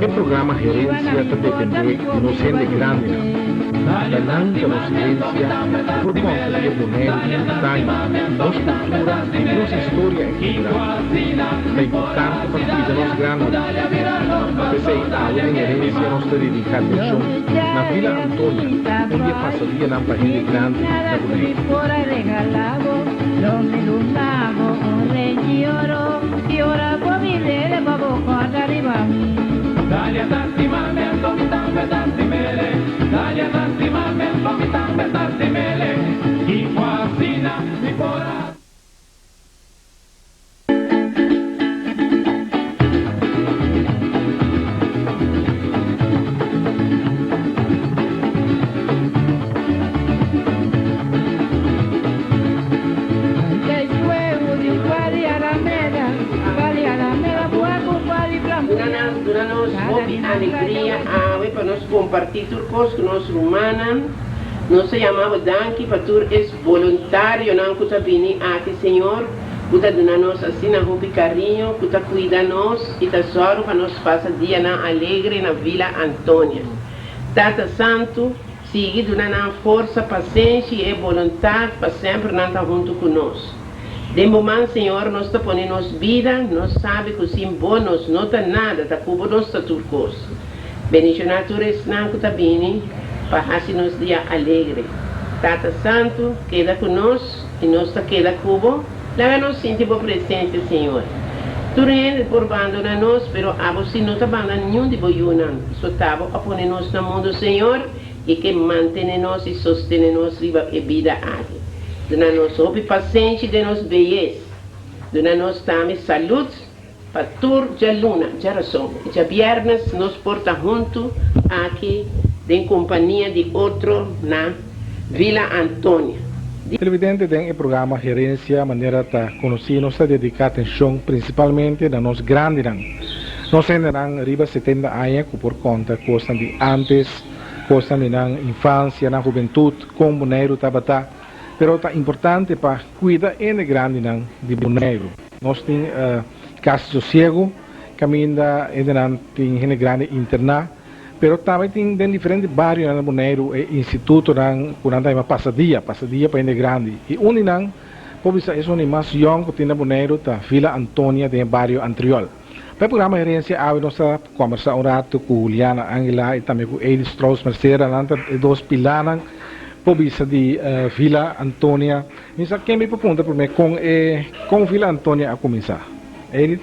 E programa Herencia ta depende di nos hende grandinan. Ta nan ta nos herencia ku por konta di e Boneiru di antaño, nos kultura i nos historia en general. Ta importante pa kuida nos grandinan. P'esei awe den Herencia nos ta dediká atenshon na Villa Antonia, un di e pasadianan pa hende grandi na Boneiru. Duna nan, duna nos hopi alegria awe pa nos kompartí tur kos ku nos rumannan. Nos ta yama bo danki pa tur es boluntarionan ku ta bini aki, Señor, ku ta duna nos asina hopi kariño, ku ta kuida nos i ta sòru pa nos pasa dianan alegre na Villa Antonia. Tata Santu, sigui duna nan forsa, pasenshi i e boluntat pa semper nan ta huntu ku nos. Den bo man, Señor, nos ta pone nos bida, nos sabi ku sin bo nos no ta nada, ta ku bo nos ta tur kos. Bendishoná tur esnan ku ta bini pa hasi nos dia alegre. Tata Santu, keda ku nos i nos ta keda ku bo, laga nos sinti bo presensia, Señor. Tur hende por bandoná nos, pero abo sí no ta banda niun di bo yunan. So ta bo a pone nos na mundu, Señor, i ke mantene nos i sostene nos riba e bida aki. Duna nos hopi pasenshi den nos beyes. Duna nos tambe salud pa tur djaluna, djarason i djabièrnes nos por ta huntu aki den kompania di otro na Villa Antonia. Televidente den e programa Herencia manera ta conoci nos ta dedica atencion principalmente na nos grandinan. Nos hendenan riba setenta aña cu por conta cosnan di antes, cosnan di nan infancia, nan hubentud, con Boneiru tabata. Pero ta importante pa cuida hende grandinan di Boneiru. Nos tin Cas di Sosiego caminda hendenan tin hende grandi interna. Pero tambe tin den diferente barionan na Boneiru e institutonan ku nan ta yama pasadia, pasadia pa hende grandi. I un di nan por bisa esun di mas yòn ku tin na Boneiru ta Villa Antonia den e bario Antriol. Pa e programa Herencia awe nos ta kòmbersá un ratu ku Juliana Angela i tambe ku Edith Strauss Mercera. Nan ta e dos pilánan por bisa di Villa Antonia. Mi sa ken mi por puntra promé kon e kon Villa Antonia a kuminsá. Edith?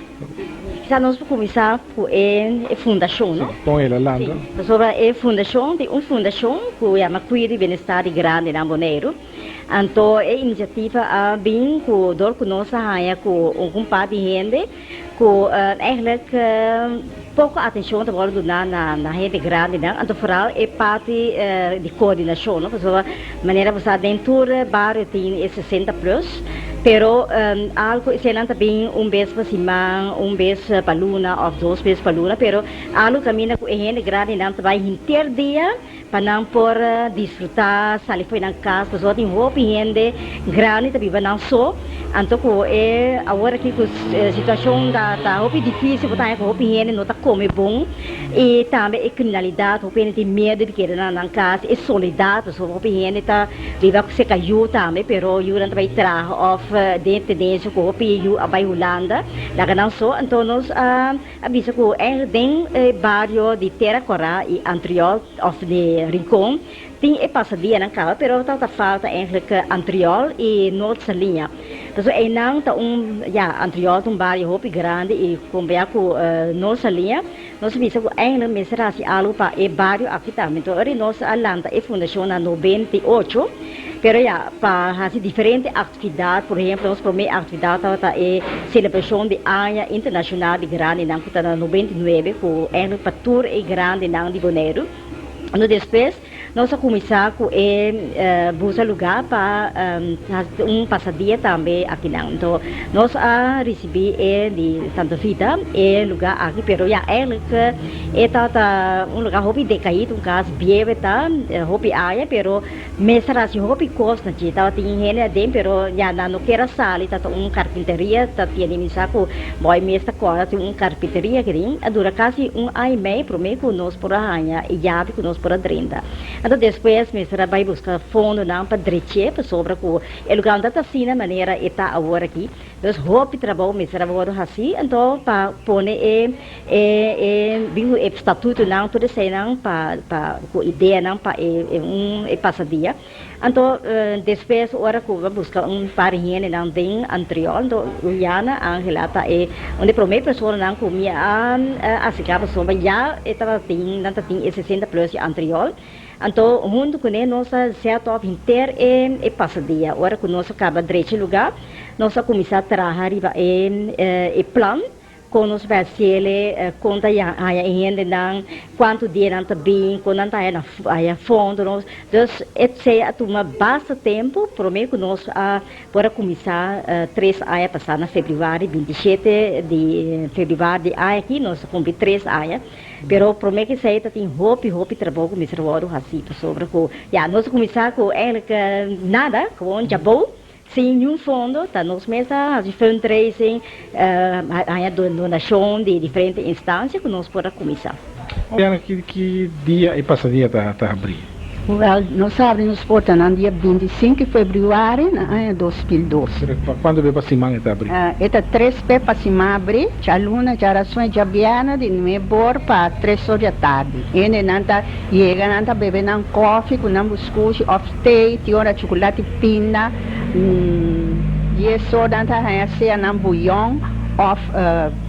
Kisa nos por kuminsá ku e fundashon, no? Sí, kon el a lanta. Sí, pasobra e fundashon tin un fundashon ku yama Kuido i Bienestar di Grandenan Boneiru. Anto e inisiativa a bin ku dor ku nos a haña ku un par di hende ku eigenlijk poko atenshon ta wòrdu duná na hende grandinan, anto foral e parti di koordinashon, no? Pasobra manera bo sa den tur bario tin e sesenta plus, pero algu eseinan ta bin un bes pa siman, un bes pa luna òf dos bes pa luna, pero algu kaminda ku e hende grandinan ta bai henter dia. Pa nan por disfrutá, sali fo'i nan kas, pasobra tin hopi hende grandi ta biba nan so, anto ku e awor aki ku situashon ta ta hopi difísil, bo ta haña ku hopi hende no ta kome bon i tambe e kriminalidat, hopi hende tin miedu di keda na nan kas, e soledat, pasobra hopi hende ta biba serka yu tambe, pero yunan ta bai traha òf den e tendensia ku hopi yu a bai Hulanda laga nan so, anto nos a. A bisa ku eigenlijk den e bario di Tera Kora i Antriol òf di Rincon tin e pasadianan kaba pero tabata falta eigenlijk Antriol i Noord Saliña. Pasobra einan ta un ya Antriol ta un bario hopi grandi i kompará ku Noord Saliña nos a bisa ku eigenlijk mester hasi algu pa e bario aki tambe. Enton ora nos a lanta e fundashon na 98 pero ya pa hasi diferente Actividad, por ehemplo, nos prome actividad tabata e celebracion di Aña Internacional di Grandinan cu ta na 99, cu eigenlijk pa tur e grandinan di Boneiru. Anto despues Nos a kuminsá ku e buska lugá pa hasi un pasadia tambe akinan. Anto nos a risibí e di Santa Vita e lugá aki, pero ya eigenlijk e tabata un lugá hopi dekaído, un kas bieu e ta, hopi aña, pero mester hasi hopi kos na dje. Tabatin hende aden, pero ya nan no kier a sali, tabata un karpinteria ta tiene. Mi sa ku boy mes ta kòrda tin un karpinteria akirin. A dura kasi un aña i mei promé ku nos por a haña e yabi ku nos por a drenta. Anto despues mester a bai buska fondonan pa drech'é pasobra ku e lugá no ta asina manera e ta awor aki. Dus hopi trabou mester a wòrdu hasí anto pa pone e e e bin ku e statutonan tur eseinan pa pa ku ideanan pa e e un e pasadia. Anto despues ora ku a buska un par hendenan den Antriol anto Juliana Angela ta e un di promé personanan ku mi a aserká pasobra ya e tabatin nan ta tin e sesenta plus di Antriol. Anto huntu kuné nos a set op henter e e pasadia. Ora ku nos a kaba drecha lugá nos a kuminsá traha riba e e plan. Kon nos bai hasiele, kon ta haña e hendenan, kuantu dia nan ta bin, kon nan ta haña haña fondo nos. Dus esei a tuma basta tempu promé ku nos a por a kuminsá tres aña pasá na febrüari, 27 di febrüari di aña aki nos a kumpli tres aña. Pero promé ku esei ta tin hopi hopi trabou ku mester wòrdu hasí pasobra ku ya nos a kuminsá ku eigenlijk nada, gewoon djabou. Sin niun fondo, ta nos mes a hasi fundraising, haña donashon di diferente instansia ku nos por a kuminsá. Diana, ki dia e pasadia ta habrí? Wèl, nos a habri nos portanan dia 25 febrüari na aña 2002. Pero pa kuantu be pa siman e ta habrí? E ta tres be pa siman habrí, djaluna, djarason i djabièrnè di nuebe or pa tres or di atardi. Hendenan ta yega, nan ta bebe nan kòfi ku nan buskushi òf Te tin ora chukulati pinda, dies or nan ta haña sea nan buyon of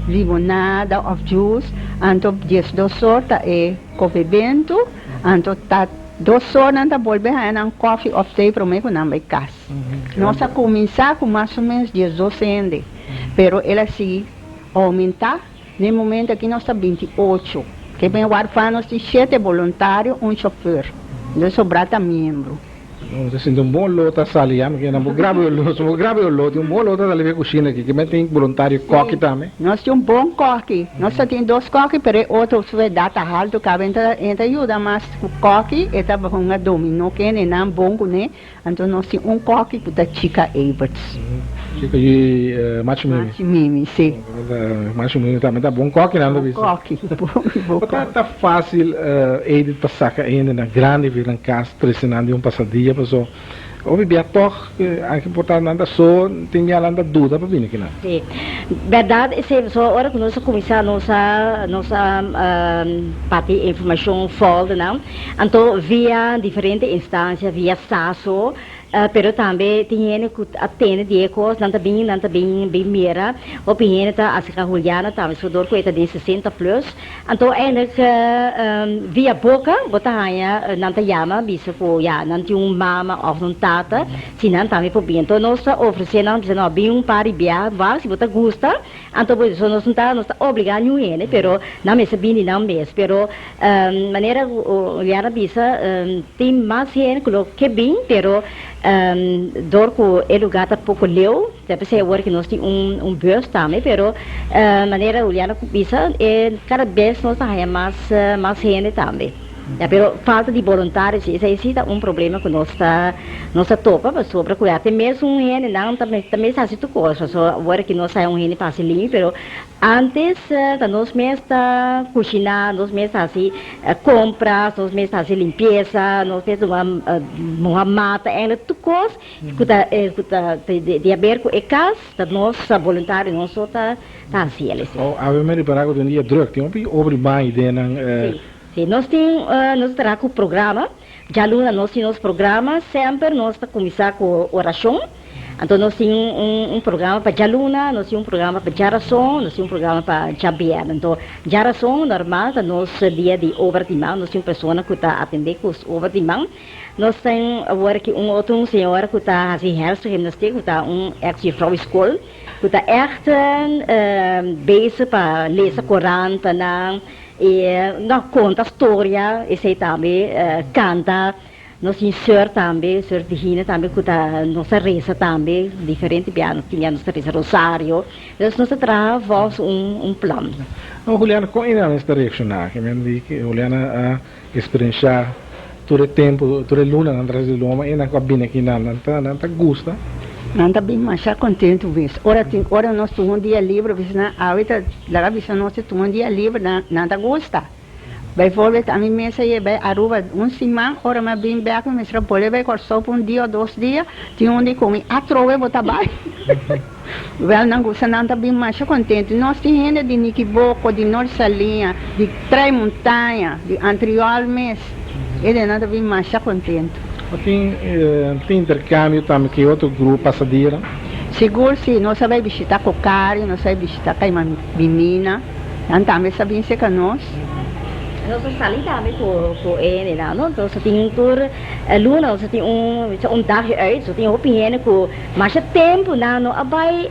limonada of juice, anto 12 or ta e kobebentu, anto ta 2 or nan ta bolbe haña nan kofi of te prome ku nan bai kas. Nos a kuminsá ku mas o menos 12 hende, pero el a sigui oumentá, na e momento aki nos ta 28. Ke ben warfa nos tin shete boluntario, un chofer. Entonces sobrá ta miembro. No ta sinti un bon olor ta sali ya, mi nan bo graba e olor, si bo graba e olor tin un bon olor ta sali di e kushina aki, kimen tin boluntario kòki tambe? Nos tin un bon kòki, nos ta tin dos kòki pero e otro su edat ta haltu kaba e ta e ta yuda mas ku kòki, e ta hunga dominó kende nan bon kuné, anto nos tin un kòki ku ta Chika Everts. Chika y Machi Mimi. Machi Mimi, si. Machi Mimi tambe ta bon kòki nan ta bisa. Bon kòki, bon kòki. Ta fácil Edith pa saka hende nan grandi for nan kas trese nan den un pasadia paso hopi bia tòg anke por ta nan ta so tin bia nan ta duda pa bini kinan. Si, bèrdat esei pasobra ora ku nos a kuminsá nos a nos a parti informashon foldernan anto via diferente instansia via saso Pero tambe tin hende ku a tende di e kos, nan ta bin, nan ta bin bin mira. Hopi hende ta aserka Juliana tambe, so dor ku e ta den 60 plus. Anto eindelijk via boka bo ta haña nan ta yama bisa ku ya nan tin un mama òf un tata, si nan tambe por bin. Anto nos ta ofresé nan, bisa no, bin un par di bia, wak si bo ta gusta. Anto bo so nos no ta nos ta obligá niun hende, pero nan mester bini nan mes. Pero manera ku Juliana a bisa, tin mas hende ku lo ke bin, pero dor ku e lugá ta poko leu, ta p'esei awor ku nos tin un un bus tambe, pero manera Juliana a bisa, e kada bes nos ta haña mas mas hende tambe. Ya, pero falta di boluntario si, esei si ta un problema ku nos ta nos ta topa pasobra ku ya te mesun hendenan ta ta mes hasi tur kos pasobra awor aki nos haya un hende pa hasi limpi pero antes ta nos mes ta kushiná, nos mes ta hasi kompras, nos mes ta hasi limpiesa, nos mes ta muha mata, eigenlijk tur kos ku ta ku ta di haber ku e kas ta nos boluntario nos so ta ta hasi el esei. Oh, awe mi ripará ku tin un dia drùk, tin hopi obra di baño den nan. Sí. Sí, nos tin, nos ta traha ku programa. Djaluna nos tin nos programa, semper nos ta kuminsá ku orashon. Anto nos tin un un programa pa djaluna, nos tin un programa pa djarason, nos tin un programa pa djabièrnè. Anto djarason normal ta nos dia di obra di man, nos tin un persona ku ta atendé ku obra di man. Nos tin awor aki un otro un señora ku ta hasi hersenggymnastiek, ku ta un èks jufrou di skol, ku ta ègt bezig pa lesa korantanan. E no konta storia, esei tambe kanta. Nos tin sùr tambe, sùr Virginia tambe ku ta nos ta resa tambe, diferente bia nos tin bia nos ta resa rosario. Dus nos ta traha vòlgens un un plan. No, Juliana, kon e nan mester reakshoná? Ke men di ke Juliana a eksperenshá tur e tempu, tur e lunanan tras di loma, e nan ku a bini aki nan, nan ta nan ta gusta? Nan ta bin masha kontentu mes. Ora tin ora nos tuma un dia libre, bisa nan awe ta laga bisa nos ta tuma un dia libre, nan nan ta gusta. Bijvoorbeeld ami mes a yega bai Aruba un siman, ora mi a bin bek mi mester a bolbe bai Kòrsou pa un dia o dos dia, tin un di ku mi atrobe bo ta bai. Wèl nan gusta nan ta bin masha kontentu. Nos tin hende di Nikiboko, di Nort Saliña, di Trai Montaña, di Antriol mes, e den nan ta bin masha kontentu. Bo tin tin interkambio tambe ku e otro grupo pasadera? Sigur si, nos a bai bishita Kokari, nos a bai bishita Kaiman Bimina. Nan tambe sa bin serka nos. Nos a sali tambe ku e hendenan, no? Nos a tin tur luna nos a tin un un dagje uit. So tin hopi hende ku masha tempu nan no a bai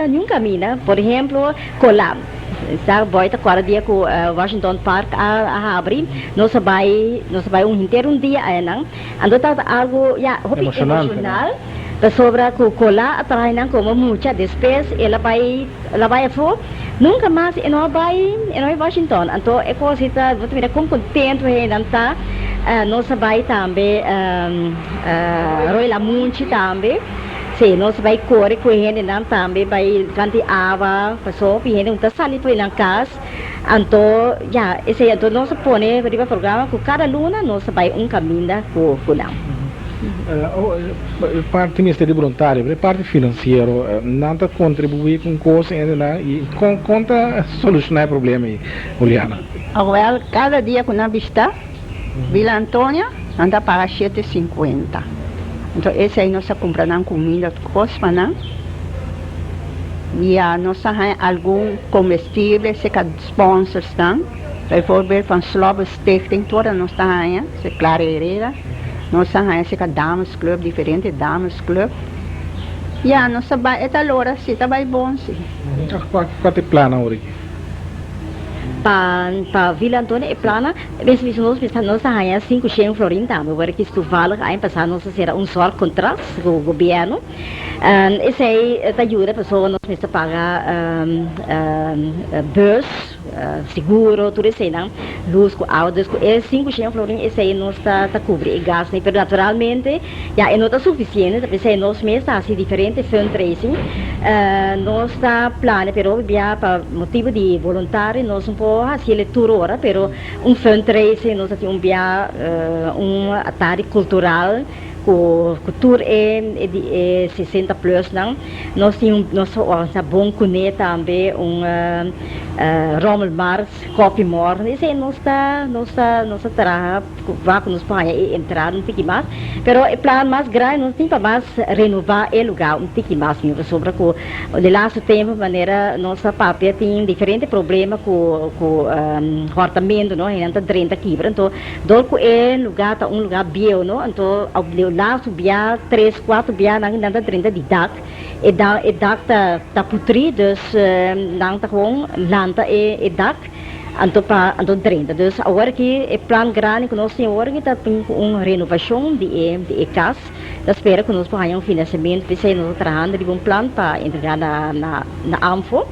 niun kaminda. Por ehemplo, Kolam. Sa boy ta kòrda dia ku Washington Park a habri. Nos a bai nos a bai un henter un dia ayanan. Anto tabata algu, ya, hopi emoshonal. Pasobra ku Kola a traha nan komo mucha. Despues el a bai. El a bai afó, nunka mas e no a bai, e no bai Washington. Anto e kos ei ta, bo ta mira kon kontentu hendenan ta. Nos a bai tambe Roy Lamunchi tambe. Sí, nos a bai kore ku e hendenan tambe bai kanti awa, paso hopi hende no ta sali for di nan kas. Anto, ya, esei. Anto nos a pone riba programa ku kada luna nos a bai un kaminda ku nan. E parti mester di boluntario, pero e parti finansiero, nan ta kontribuí ku un kos hende nan i kon kon ta solushoná e problema ei, Juliana? Awel, kada dia ku nan bishitá Villa Antonia, nan ta paga shete sinkuenta. Anto esei nos ta kumpra nan kuminda tur kos pa nan. Ya nos ta haña algun komestible serka sponsorsnan, bijvoorbeeld van Slobbe Stichting tur nos ta haña, Clara Herrera. Nos a haña cerca dames club, diferente dames club. Ya, nos ta bai, e ta lora si, ta bai bon si. Cua ta e plannan ora aki? Pa pa Villa Antonia e plannan, mester bisa nos mester nos a haña 500 florin tambe, ora ki toevallig aña pasa nos a cera un zorgcontract cu gobierno. Esey ta yuda pasobra nos mester paga bus. Seguro, tur eseinan, luz ku awa, dus ku e 500 florin esei nos ta ta kubri e gasnan, pero naturalmente ya e no ta sufisiente, ta p'esei nos mes ta hasi diferente fundraising, nos ta plania pero hopi bia pa motibu di boluntario nos no por hasi el tur ora, pero un fundraising nos ta tin un bia un atardi kultural. Ku ku tur e e di e 60 plusnan nos tin un nos ta organisa bon kuné tambe un rommelmarkt, koffiemorgen, esei nos ta nos ta nos ta traha ku wak ku nos por haña e entrada un tiki mas, pero e plan mas grandi nos tin pa mas renova e lugar un tiki mas mihor pasobra ku de laatste tempo manera nos ta papia tin diferente problema ku ku hòrtamentu no hendenan ta drenta kibra anto Dor ku e lugá ta un lugá bieu no, anto laatste bia, tres, kuater bia nan nan ta drenta di dak, e da e dak ta ta putrí, dus nan ta gewoon lanta e e dak anto pa anto drenta. Dus awor aki e plan grandi ku nos tin awor aki ta bin ku un renovashon di e di e kas, ta spera ku nos por haña un finansiamentu, p'esei nos ta trahando riba un plan pa entregá na na na ANFO.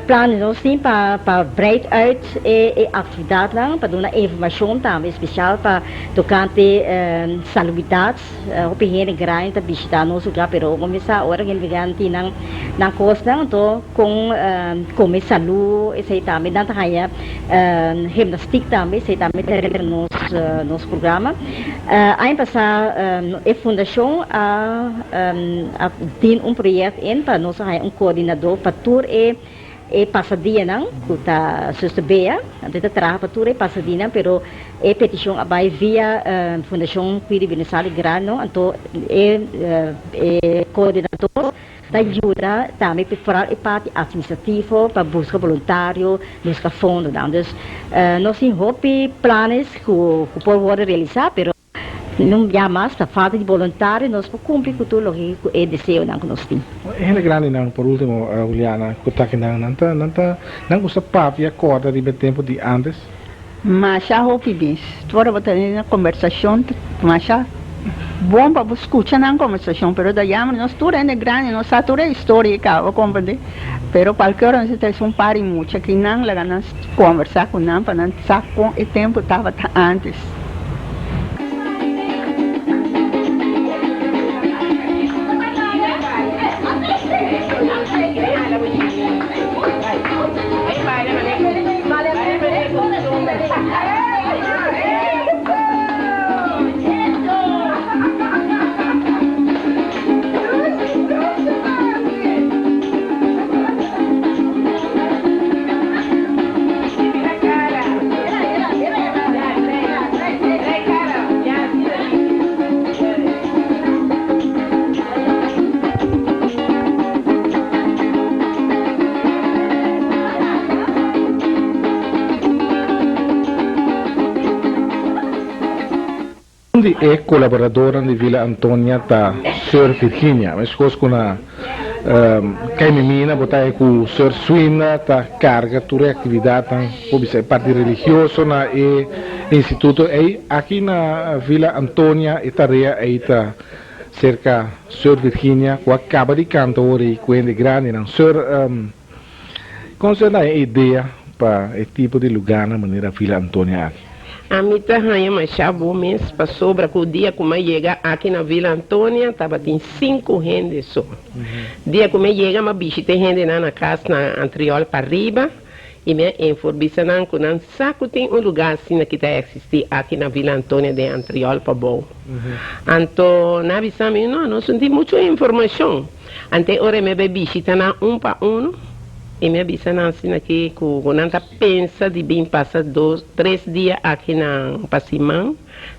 Plan di nos tin pa pa breid uit e e actividadnan, pa duna informacion tambe especial pa tocante salubridad. Hopi hende grandi ta bishita nos lugar pero bo mester ora hende grandi tin nan nan cosnan anto con come salu esey tambe nan ta haya gymnastiek tambe esey tambe ta den nos nos programa. Aña pasa e fundacion a a tin un proyect in pa nos a haya un coordinador pa tur e e pasadianan cu ta Zuster Bea, anto e ta traha pa tur e pasadianan pero e peticion a bay via Fundacion Cuido y Bienestar di Grano, anto e e coordinador ta yuda tambe vooral e parti administrativo pa busca boluntario, busca fondonan. Dus nos tin hopi planes cu por wordo realisa pero. Nun bia mas ta falta di boluntario nos por cumpli cu tur loke cu e deseonan cu nos tin. E hende grandinan, por ultimo, Juliana, cu ta kinan, nan ta, nan ta, nan gusta papia corda riba e tempo di antes? Masha hopi mes. Tur ora bo ta den e kombersashon ta masha bon pa bo skucha nan kombersashon, pero ta yama nos tur hende grandi nos sa tur e historia i kaba, bo komprende? Pero kualke ora nos ta trese un par di mucha aki nan laga nan kombersá ku nan pa nan sa kon e tempu tabata antes. Un di e kolaboradornan di Villa Antonia ta Sir Virginia. Meskos ku na Kaimimina bo ta e ku Sir Swinda ta karga tur e aktividatnan, por bisa e parti religioso na e instituto ei. Aki na Villa Antonia e tarea ei ta serka Sir Virginia ku a kaba di kanta ora ei ku hende grandinan. Sir, Kon ser na e idea pa e tipo di lugarnan manera Villa Antonia aki? Ami ta haña masha bo mes pasobra ku dia ku mi a yega aki na Villa Antonia tabatin sinku hende so. Dia ku mi a yega mi a bishita e hendenan na kas na Antriol pariba i mi a inforbisa nan ku nan sa ku tin un lugar asina ki ta eksistí aki na Villa Antonia den Antriol pabou. Anto nan a bisa mi, No, nos no tin muchu informashon. Ante ora mi a bai bishita nan un pa unu, i mi a bisa nan asina ki ku nan ta pensa di bin pasa dos, tres dia aki na pa siman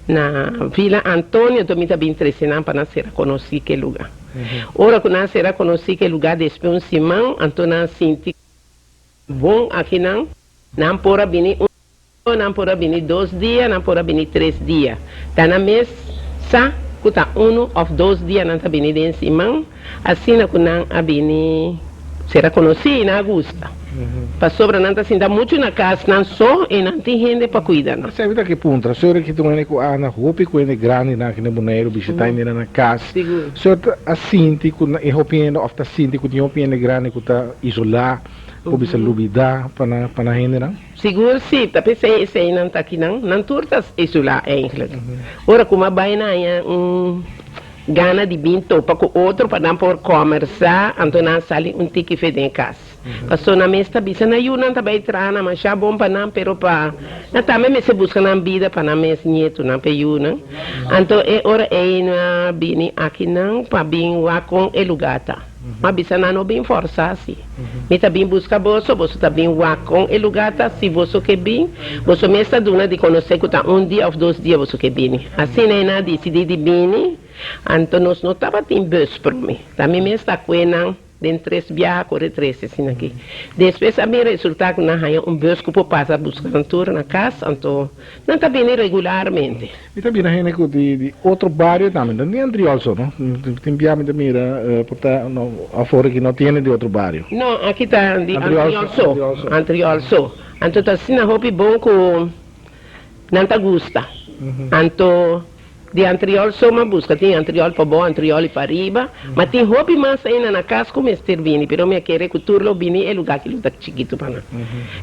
na Villa Antonio, enton mi ta bin trese nan pa nan sera konosí ke lugá. Ora ku nan sera konosí ke lugá despues un siman, anto nan sinti bon aki nan, nan por a bini un. Nan por a bini dos dia, nan por a bini tres dia. Ta nan mes sa ku ta unu òf dos dia nan ta bini den siman, asina ku nan a bini sera konosí i nan a gusta. Pasobra nan ta sinta muchu na kas nan so i nan tin hende pa kuida nan. Esei ta ki puntra. Seur ki tin un hende ku anda hopi ku hende grandinan aki na Boneiru bishita hendenan na kas. Seur ta a sinti ku e hopi hende òf ta sinti ku tin hopi hende grandi ku ta isolá, por bisa lubidá pa nan pa nan hendenan? Sigur si, ta p'esei eseinan ta akinan, nan tur ta isulá eigenlijk. Ora ku m'a bai na haña un gana di bin topa ku otro pa nan por kòmersá, anto nan a sali un tiki fe den kas. Pasobra nan mes ta bisa nan yunan ta bai traha nan mashá bon pa nan, pero pa nan tambe mester buska nan bida pa nan mes nietunan pa e yunan. Anto e ora ei nan a bini akinan pa bin wak kon e lugá ta. M'a bisa nan no bin fòrsá si. Mi ta bin buska boso, boso ta bin wak kon e lugá ta, si boso ke bin, boso mes ta duna di konosé ku ta un dia òf dos dia boso ke bini. Asina e nan a disidí di bini, anto nos no tabatin bùs promé. Ta mi mes ta kue nan den tres biaha kore trese asina aki. Despues a bin resultá ku nan haña un bùs ku por pasa buska nan tur na kas, anto Nan ta bini regularmente. Mi ta mira hende ku di di otro bario tambe, no di Antriol so no. Tin bia mi ta mira por ta no afor aki no tin hende di otro bario. No, aki ta di Antriol so, Antriol so. Anto ta asina hopi bon ku nan ta gusta. Anto Di Antriol so m'a buska, tin Antriol pabou, Antriol i pariba, ma tin hopi mas ainda na kas ku mester bini, pero mi a kere ku tur lo bini e lugá ki lo ta chikitu pa nan.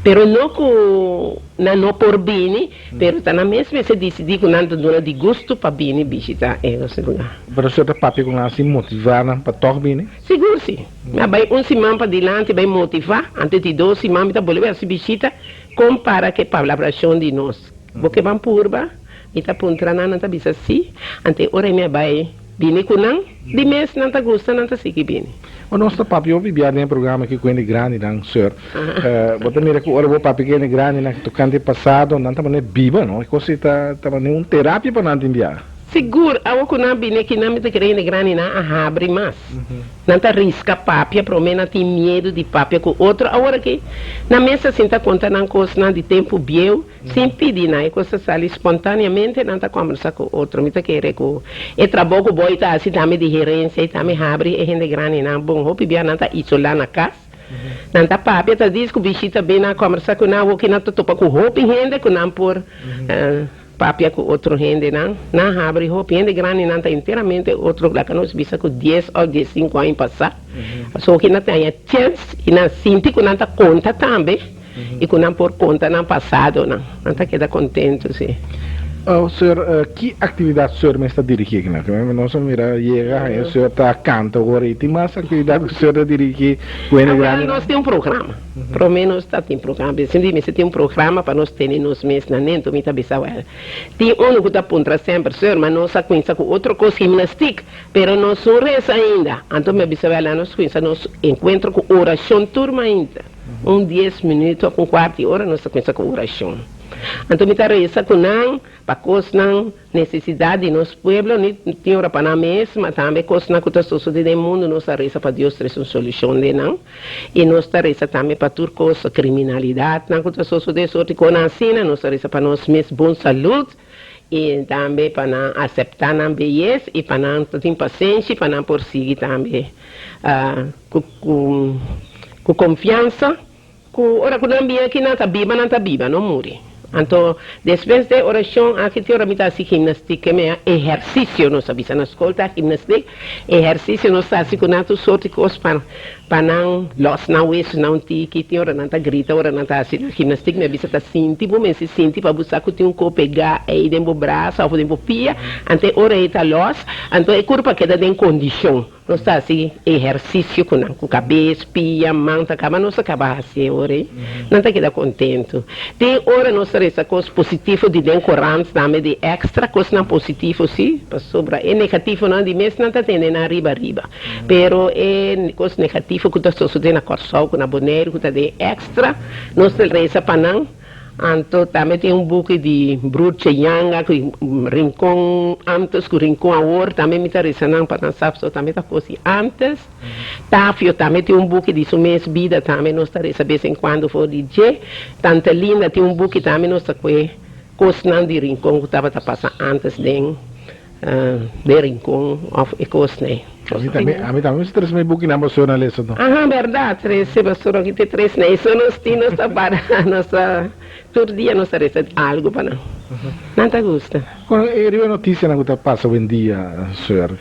Pero no ku nan no por bini, pero ta nan mes mester disidí ku nan ta duna di gustu pa bini bishitá e lugá. Pero si bo ta papia ku nan así motivá nan pa tòg bini? Sigur si. Mi a bai un siman padilanti bai motivá, antes di dos siman mi ta bolbe hasi bishita, kon para ku e palabrashon di nos. Bo ke ban purba? Mi ta puntra nan, nan ta bisa si. Ante ora mi a bai bini ku nan, di mes nan ta gusta, nan ta sigui bini. O nos ta papia hopi bia den e programa aki ku hende grandinan, sir. Bo ta mira ku ora bo papia ku hende grandinan tokante pasado, nan ta manera biba, no? E kos ei ta ta manera un terapia pa nan tin bia. Sigur, awo ku nan bini aki nan mi ta kere hende grandinan a habri mas. Nan ta riska papia, promé nan tin miedu di papia ku otro. Awor aki nan mes ta sinta konta nan kosnan di tempu bieu. Sin pidi nan, e kos ta sali spontaneamente, nan ta kòmbersa ku otro. Mi ta kere ku e trabou ku boy ta hasi tambe di herensia i tambe habri e hende grandinan bon. Hopi bia nan ta isolá na kas. Nan ta papia ta dis ku bishita bin nan kòmbersá ku nan awoki nan ta topa ku hopi hende ku nan por papia ku otro hendenan. Nan habri hopi hende grandi nan ta enteramente otro laga nos bisa ku dies òf diesinku aña pasá. Pasobra awoki nan ta haña chèns i nan sinti ku nan ta konta tambe. I ku nan por konta nan pasadonan. Nan ta keda kontentu, sí. Oh, Sir, ki aktividat Sir mes ta dirigí aki nan? Nos a mira yega haña Sir ta kanta awor i tin mas aktividat ku Sir ta dirigí ku hende grandi? Nos tin un programa. Promé nos ta tin programa. Sinti mester tin un programa pa nos tene nos mes na nento. Mi ta bisa wèl. Tin unu ku ta puntra semper, Sir, ma nos a kuminsá ku otro kos, gimnastik, pero nos no resa ainda. Anto mi a bisa wèl, nos kuminsá nos enkuentro ku orashon tur mainta. Un dies minuut of un kuart di ora nos ta kuminsá ku orashon. Anto mi ta resa ku nan pa kosnan nesesidat di nos pueblo, ni tin ora pa nan mes, ma tambe kosnan ku ta sosodé den mundu nos ta resa pa Dios trese un solushon den nan. I nos ta resa tambe pa tur kos, kriminalidatnan ku ta sosodé, sorti konan asina, nos ta resa pa nos mes bon salud i tambe pa nan aseptá nan beyes i pa nan ta tin pasenshi pa nan por sigui tambe ku ku konfiansa ku ora ku nan bin aki nan ta biba nan ta biba no muri. Anto despues de orashon aki tin ora mi ta hasi gimnastik ke mea ehersisio nos a bisa na skol ta gimnastik ehersisio nos ta hasi ku nan tur sorti kos pa Pa nan los nan wesunan un tiki, tin ora nan ta grita ora nan ta hasi nan gimnastik, mi a bisa ta sinti bo mester sinti pa bo sa ku tin un ko pegá ei den bo brasa òf den bo pia, anto e ora ei ta los, anto e kurpa keda den kondishon. Nos ta hasi ehersisio ku nan, ku kabes, pia, man ta kaba, nos ta kaba hasi e ora ei, nan ta keda kontentu. Tin ora nos ta resa kos positivo di den korant tambe di èkstra kosnan positivo si, pasobra e negativonan di mes nan ta tene nan riba riba. Pero e kos negativo ku ta sosodé na Kòrsou ku na Boneiru ku ta den extra, nos ta resa pa nan. Anto tambe tin un buki di Broertje Janga ku Rincon antes ku Rincon awor, tambe mi ta resa nan pa nan sa pasobra tambe ta kos di antes. Tafio tambe tin un buki di su mes bida tambe nos ta resa bes en kuando for di dje. Tante Linda tin un buki tambe nos ta kohe kosnan di Rincon ku tabata pasa antes den. Den Rincon of e cos nei. Ami tambe, ami tambe mester trese mi bukinan pa sor na lesa no. Aha, berdad, trese pastor aki te tres nei. So nos tin nos ta para, nos ta tur dia nos ta resa algo pa nan. Nan ta gusta. Con e riba noticianan cu ta pasa owendia, sor,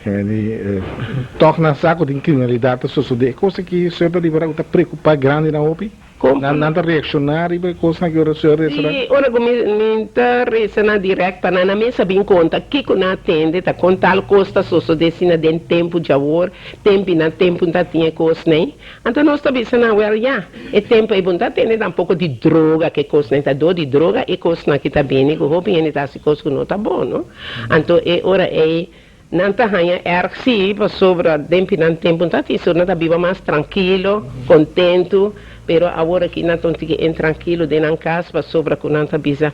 tog nan sa cu tin criminalidad ta sosode. E cos aki, sor, ta riba cu ta preocupa grandinan hopi? Kon Nan ta reakshoná riba e kosnan ki ora señor resa nan? Sí, ora ku mi mi ta resa nan dirèkt pa nan, nan mes a bin konta kiko nan a tende, ta kon tal kos ta sosodé asina den tempu djawor, tempi nan tempu ta tin e kosnan ei. Anto nos ta bisa nan, wèl ya, e tempu ei bo no ta tende tampoko di droga ku e kosnan ei ta dor di droga e kosnan aki ta bini ku hopi hende ta hasi kos ku no ta bon, no? Anto e ora ei Nan ta haña erg sí, pasobra den pinan tempu ta tin sur nan ta biba mas trankilo, kontentu, pero awor aki nan ta un tiki intrankilo den nan kas pasobra ku nan ta bisa,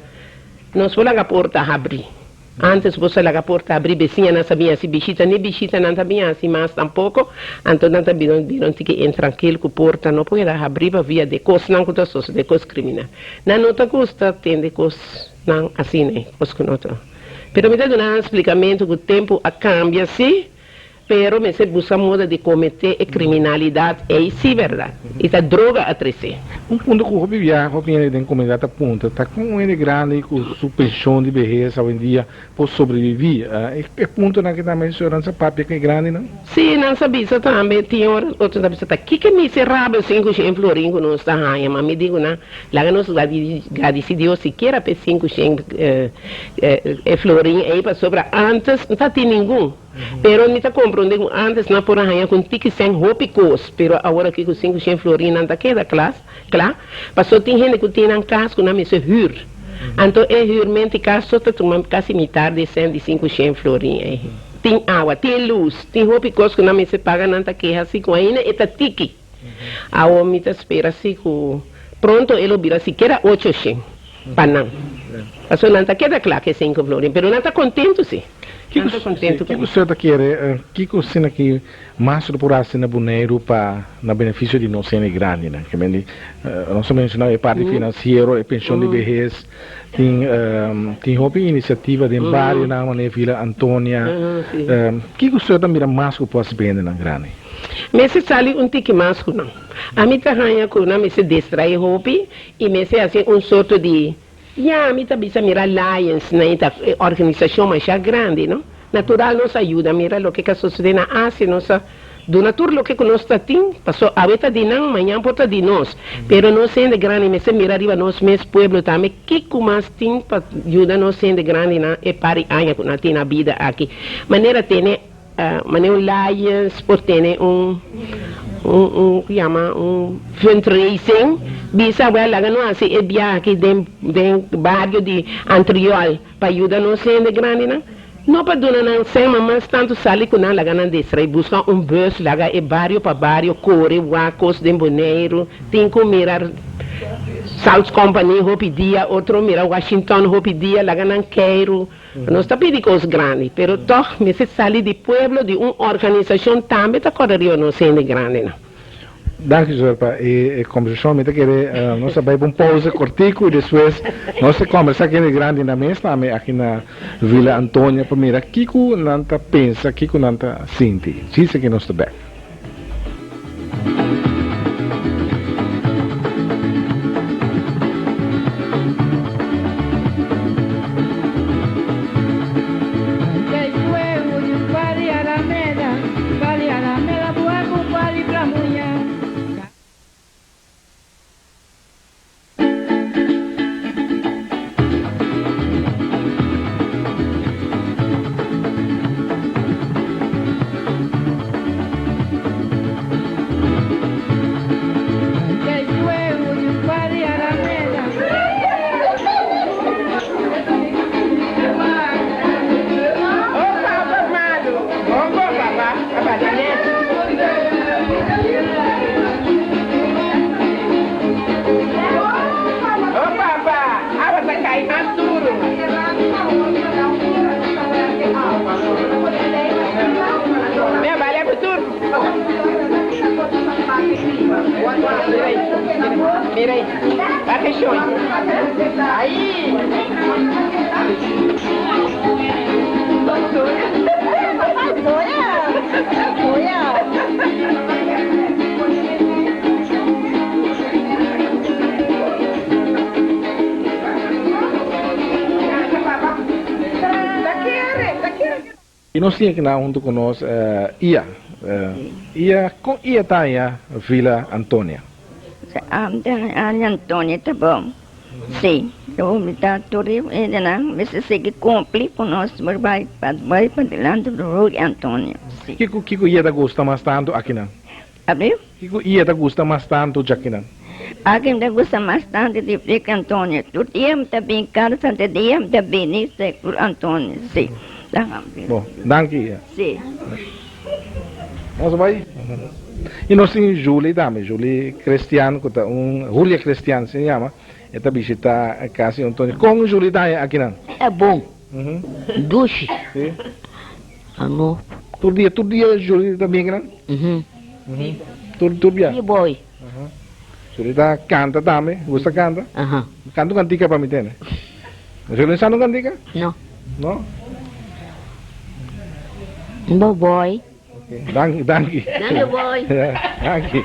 Nos por laga porta habrí. Ántes bo sa laga porta habrí, besiñanan sa bin hasi bishita, ni bishita nan ta bin hasi mas tampoko, anto nan ta bira un tiki intrankil ku porta no por keda habrí pa via de kosnan ku ta sosodé, kos kriminal. Nan no ta gusta tende kosnan asina, kos ku no ta. Pero mi ta duna nan splikamentu ku tempu a kambia sí, pero mester buska moda di kometé e kriminalidat ei sí bèrdat. I ta droga a tresé. Un punto ku hopi biaha hopi hende den komunidat ta puntra ta kon un hende grandi ku su penshon di behes awendia por sobreviví. E puntonan aki tambe señor nan sa papia ku e grandinan? Sí, nan sa bisa tambe. Tin ora otro ta bisa ta kiko miserabel 500 florin ku nos ta haña, ma mi di ku nan Laga nos gradisí Dios sikiera p'e 500 e florin ei, pasobra ántes no ta tin ningun. Pero mi ta komprondé ku ántes nan por a haña ku un tiki sèn hopi kos, pero awor aki ku 500 florin nan ta keda kla, pasobra tin hende ku tin nan kas ku nan mester hür. Anto e hürment di kas so ta tuma kasi mitar di e sèn di 500 florin ei. Tin awa, tin lus, tin hopi kos ku nan mester paga, nan ta keha si ku ainda e ta tiki. Awor mi ta spera si cu pronto e lo bira sikiera 800 pa nan. Pasobra nan ta keda cla cu e cinco florin, pero nan ta contento si. Nan ta contento cu. Kico usted ta kere, kico asina ki mas lo por haci na Boneiru pa na beneficio di nos hende grandinan? Ke men di, nos a menciona e parti financiero, e pension di behes, tin tin hopi iniciativa den barionan manera Villa Antonia. Kico usted ta mira mas cu por haci pa hendenan grandi? Mester sali un tiki mas ku nan. Ami ta haña ku nan mester distraé hopi i mester hasi un sorto di, ya, mi ta bisa mira Lions nan ta e organisashon masha grandi, no? Natural nos a yuda mira loke ka sosodé na Asia, nos a duna tur loke ku nos ta tin, paso awe ta di nan, mañan por ta di nos. Pero nos hende grandi mester mira riba nos mes pueblo tambe kiko mas tin pa yuda nos hende grandinan e par di aña ku nan tin na bida aki. Manera tene Manera un Lions por tene un un un ku yama un fundraising bisa wèl laga no hasi e biaha aki den den bario di Antriol pa yuda nos hende grandinan no pa duna nan sèn ma mas tantu sali ku nan laga nan distrai buska un bus laga e bario pa bario kore wak kos den Boneiru tin ku mira South Company hopi dia otro mira Washington hopi dia laga nan keiru. Nos ta pidi kos grandi, pero tòg mester sali di pueblo, di un organisashon tambe ta kòrda riba nos hende grandinan. Danki Joel pa e kombersashon. Mi ta kere nos ta bai pa un pousa kortiku i despues nos ta kombersá ku hende grandinan mes tambe aki na Villa Antonia pa mira kiko nan ta pensa, kiko nan ta sinti. Djis aki nos ta bèk. I nos tin akinan huntu ku nos Ia. Ia, kon Ia ta haña Villa Antonia? Villa Antonia ta bon. Sí, mi ta tur e hendenan mester sigui kumpli ku nos por bai pa bai padilanti Villa Antonia. Sí. Kiko kiko Ia ta gusta mas tantu akinan? Abi? Kiko Ia ta gusta mas tantu djakinan? Aki mi ta gusta mas tantu di Villa Antonia. Tur dia mi ta bin kada santa dia mi ta bini Villa Antonia. Sí. Bon, danki Ia. Sí. Nos bai. I nos tin Julie tambe, Julie Crestian ku ta un, Julia Crestian si yama, e ta bishita kas di Antonio. Kon Julie ta haña akinan? E bon. Dushi. Si. Ano. Tur dia, tur dia Julie ta bin akinan? Tur, tur bia? Si boy. Julie ta kanta tambe, gusta kanta? Aha. Kanta un kantika pa mi tene. Julie sa un kantika? No. No? Bo boy. Ok, danki, danki. Danki boy. Danki.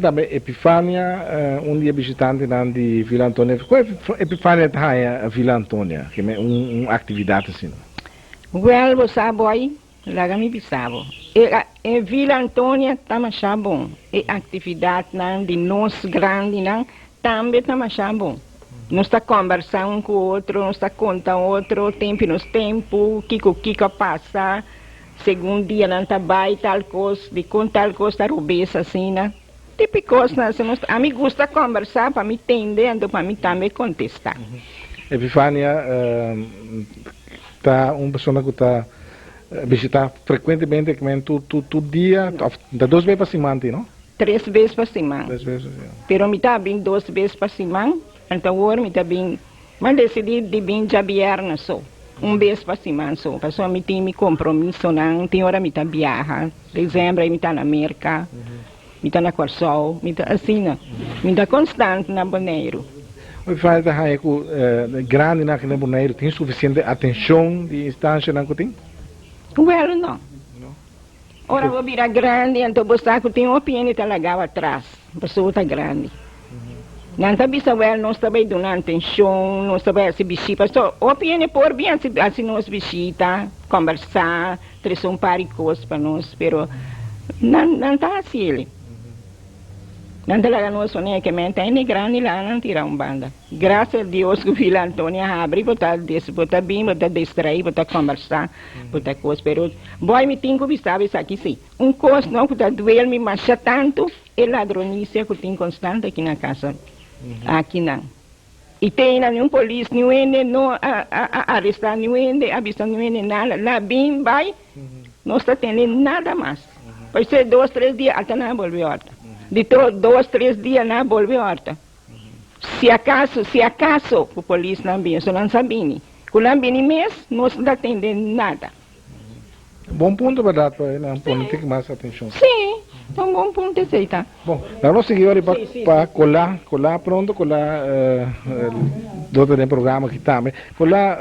Tambe Epifania, un di e bishitantenan di Villa Antonia. Kon Epifania ta haña Villa Antonia? Keme un aktividat asina. Wèl, bo sa boy, laga mi bisa bo. E Villa Antonia ta masha bon. E aktividatnan di nos grandinan tambe ta masha bon. Nos ta kòmbersá un ku otro, nos ta konta otro tempu nos tempu, kiko kiko a pasa, segun dianan ta bai tal kos, dikon tal kos ta robes asina. Tipi kosnan asina nos ta, ami gusta kòmbersá pa mi tende anto pa mi tambe kontestá. Epifania ta un persona ku ta bishitá frekuentemente, tur tur dia òf ta dos bes pa siman tin, no? Tres bes pa siman. Tres bes pa siman. Pero mi ta bin dos bes pa siman, anto awor mi ta bin, m'a decidí di bin djabièrnè so, un bes pa siman so, pasobra mi tin mi compromisonan, tin ora mi ta biaha, dezember mi ta na Merca, mi ta na Kòrsou, mi ta asina, mi ta constant na Boneiru. Hopi fácil ta haña ku grandinan aki na Boneiru tin sufisiente atenshon di instanshanan ku tin? Wèl, no. Ora bo bira grandi anto bo sa ku tin hopi hende ta lagau atras pasobra bo ta grandi. Nan ta bisa wèl nos ta bai duna atenshon, nos ta bai hasi bishita pasobra hopi hende por bin hasi hasi nos bishita, kòmbersá, trese un par di kos pa nos pero nan nan ta hasi el. Nan ta laga nos pone ke men ta hende grandi laga nan tira un banda. Gracias a Dios ku Villa Antonia habri bo ta des bo ta bin bo ta distraí bo ta kombersá bo ta kos pero boy mi tin ku bisa bo esaki si un kos no ku ta duel mi masha tantu e ladronisia ku tin konstante aki na kasa akinan i te aina niun polis niun hende no a a arestá niun hende a bisa niun hende nada la bin bai nos ta tende nada mas pasobra dos tres dia ata nan a bolbe horta di dos tres dia nan a bolbe horta. Si acaso, si acaso cu polisnan bini, so nan sa bini. Cu nan bini mes, nos no ta tende nada. Bon punto berdad pa nan pone tik mas atencion. Si, ta un bon punto esey ta. Bon, laga nos sigui ora pa pa Colá, Colá pronto, Colá lo ta den programa aki tambe. Colá,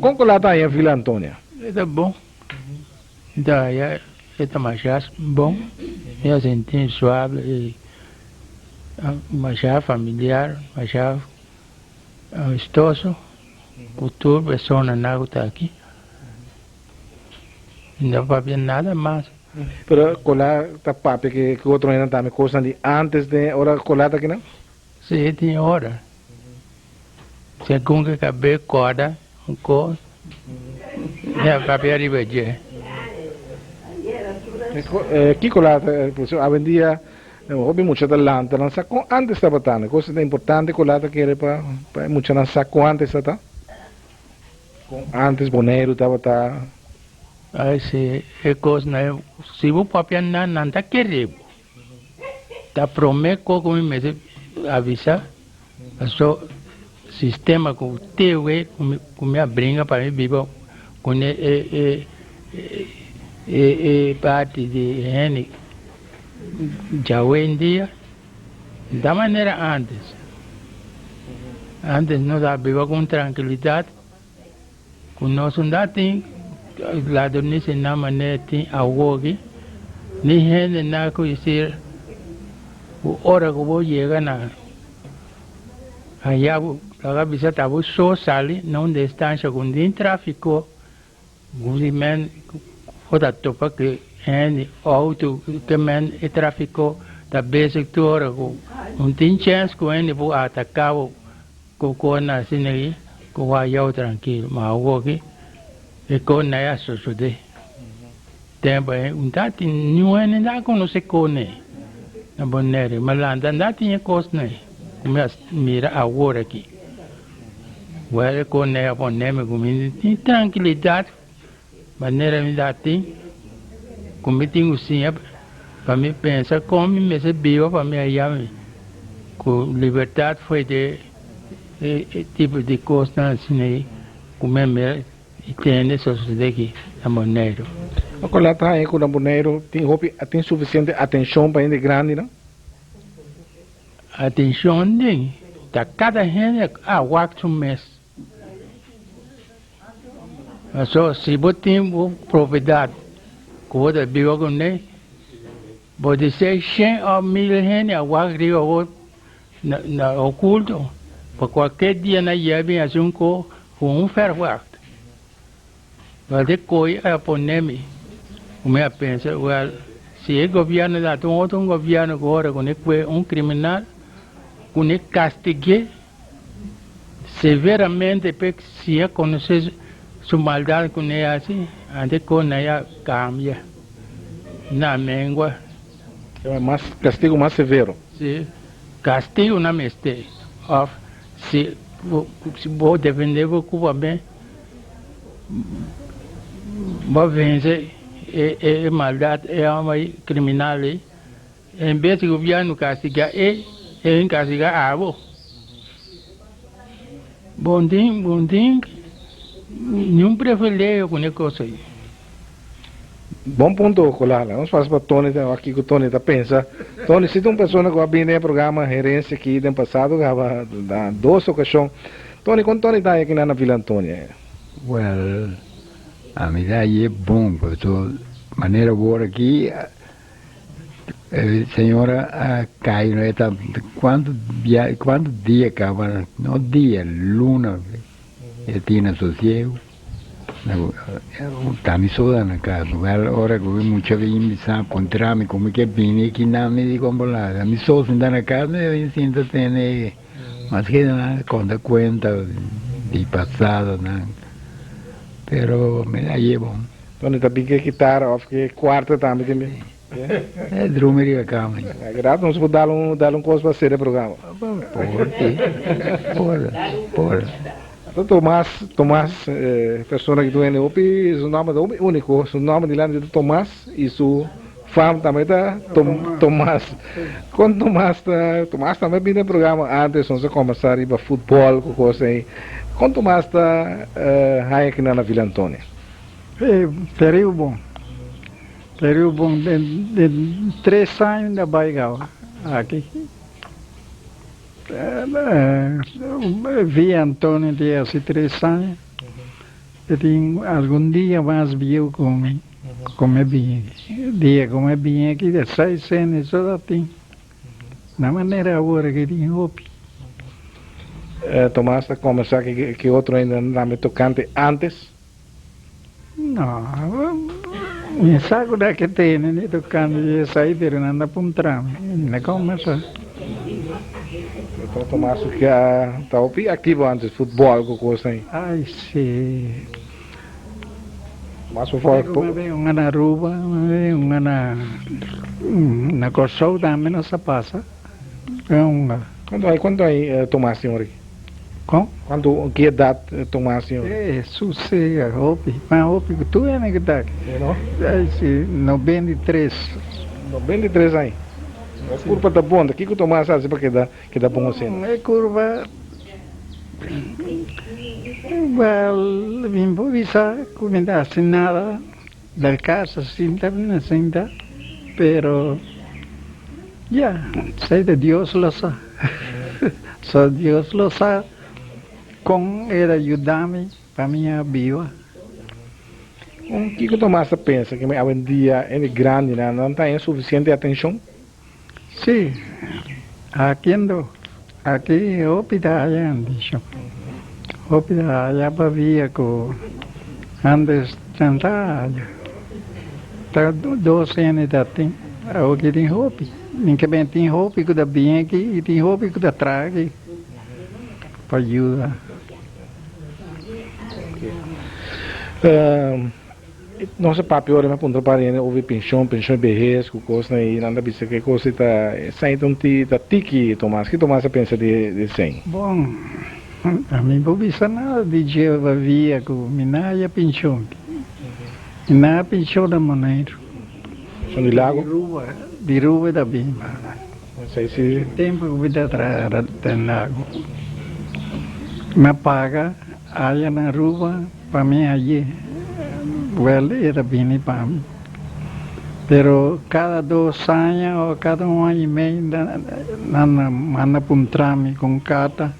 con Colá ta haña Villa Antonia? E ta bon, e ta haña e ta masha bon, mi a sinti suave y Masha familiar, masha amistoso ku tur personanan ku ta aki. Mi no papia nada mas. Pero Colá ta papia ke ku otro hendenan tambe kosnan di antes den ora Colá ta akinan? Si, tin ora. Segun ke kab'é kòrda un kos, mi a papia riba dje. Kiko la ta awendia hopi mucha ta lanta nan sa kon antes tabata. E kos ta importante ku la ta kere pa e muchanan sa kon antes ta ta. Kon antes Boneiru tabata. Ai si, e kosnan si bo papia nan, nan ta kere bo. Ta prome ko ku mi mester avisa paso sistema ku tewe ku mi a bringa pa mi biba kune e e e e parti di hende djawendia no ta manera antes. Antes nos a biba ku un trankilidat Ku nos un da tin ladronisia na manera tin awoki, ni hende na ku disir ku ora ku bo yega na haya bo laga bisa ta bo so sali na un distansha ku tin trafiko ku di men bo ta topa ku hende outo ke men e trafiko ta bezig tur ora ku un tin chèns ku hende por ataka bo. Ku kon asina ei ku wak yau trankil, ma awoki e kon ei a sosodé. Tempu ei un ta tin niun hende ta konosé kon ei na Bonaire, ma lanta ta tin e kosnan ei ku mi a mira awor aki. Wèl e kon ei a pone mi ku mi tin trankilidat manera mi ta tin ku mi tin ku siña pa mi pensa kon mi mester biba pa mi haya mi ku libertat fo'i di e tipo di kosnan asina ei ku mi a mira i tende sosode aki na Boneiru. Ojalá ta haña ku na Boneiru tin hopi tin sufisiente atenshon pa hende grandinan. Atenshon den ta kada hende a wak su mes. Pasobra si bo tin bo propiedat ku bo ta biba kuné, bo di ser shen òf mil hende a wak riba bo na okulto, pa kualke dia nan yega bin hasi un kos ku un fèrwagt. Wèl e koi a pone mi ku mi a pensa, wèl, si e gobièrnu ta un otro un gobièrnu ku ora ku ne kue un kriminal ku ne kastig'é, Severamente p'e siña konosé su maldat ku ne hasi, antes ku nan a kambia nan mengua. Mas kastigu mas severo. Sí, kastigu nan mester. Òf si bo defendé bo kuba ben, bo vense e maldat, e hòmber kriminal ei. En bes di gobièrnu kastigá e, e kastigá abo. Bo no tin, bo no tin niun privilegio ku e kos ei. Bon punto, Colala. Nos pasa pa Tony ta wak kiko Tony ta pensa. Tony, si ta un persona ku a bini den e programa Herencia aki den pasado gaba na dos okashon. Tony, kon Tony ta haña kinan na Villa Antonia? Well, ami ta hañ'e bon pasobra. Manera awor aki e señora a kai no e ta cuanto bia cuanto dia caba no dia luna e tin na sosiego ta mi soda na casa wel ora cu e mucha bin bisa puntra mi como ke bini aki nan mi di como la mi so sinta na casa mi bin sinta tene mas ke nan conta cuenta di pasado nan pero mi a yeba. Donde ta bin ke kitara of ke kuarta tambe tin bin. E drumi riba kama. Grato nos por dal un dal un kos pa sera e programa. Por si. Por por. Anto Tomas Tomas persona ki tur hende hopi su nomber ta hopi uniko su nomber dilanti ta Tomas y su fam tambe ta Tomas. Kon Tomas ta Tomas tambe a bini e programa antes nos a kombersa riba futbol ku kos ei. Kon Tomas ta haña kinan na Villa Antonia? E teriu bon, teriu bon den den tres aña mi a bai gau aki. Via Antonio tin hasi tres aña, e tin algun dia mas bieu ku mi, ku mi bini aki. Dia ku mi bini aki de seis aña so ta tin, na manera awor aki tin hopi. Tomas ta kombersá ki otro hende tambe tokante antes. No, mi sa ku da ke tene ni tokante di esei, pero nan ta puntra mi, mi na kombersá. Doctor Tomas ku a ta hopi aktivo antes, futbòl ku kos ei. Ai si. Mas por favor. Mi bin un na Aruba, mi bin un na na Kòrsou tambe nos a pasa. Kuantu ai kuantu ai Tomas tin ora aki? Kon? Kuantu ki edat Tomas tin ora? Eh susega hopi, mas hopi ku tur hende ku ta aki. Si no? Ai si, 93. 93 aña. E kurpa ta bon, ta kiko Tomas hasi pa keda keda bon asina? E kurpa, wel mi por bisa ku mi ta hasi nada. Del casa sinta mi na sinta pero ya esey ta Dios lo sa so Dios lo sa con el a yuda mi pa mi a biba. Un kiko Tomas ta pensa ke mi awendia hende grandinan nan ta haña sufisiente atenshon? Si, aki endo aki hopi ta haya atenshon hopi ta haya pabia ku antes nan ta haya ta dos hende ta tin awoki tin hopi mi ke ben tin hopi ku ta bin aki i tin hopi ku ta traha aki pa yuda. Nos a papia ora mi a puntra pa hende over penshon, penshon di behes ku kosnan i nan ta bisa ku e kos ei ta esei ta un ti ta tiki Tomas. Ki Tomas a pensa di esei? Bon, ami por bisa nada di dje pabia ku mi no haya penshon. Mi no haya penshon na Boneiru. Penshon di Lago? Di Ruba, di Ruba ta bin. Esei si. E tempu ku mi ta traha den Lago. Mi a paga aya na Aruba. Pa mi ayi wel e ta bini pa mi, pero cada dos aña o cada un aña y mei nan a manda puntra mi con carta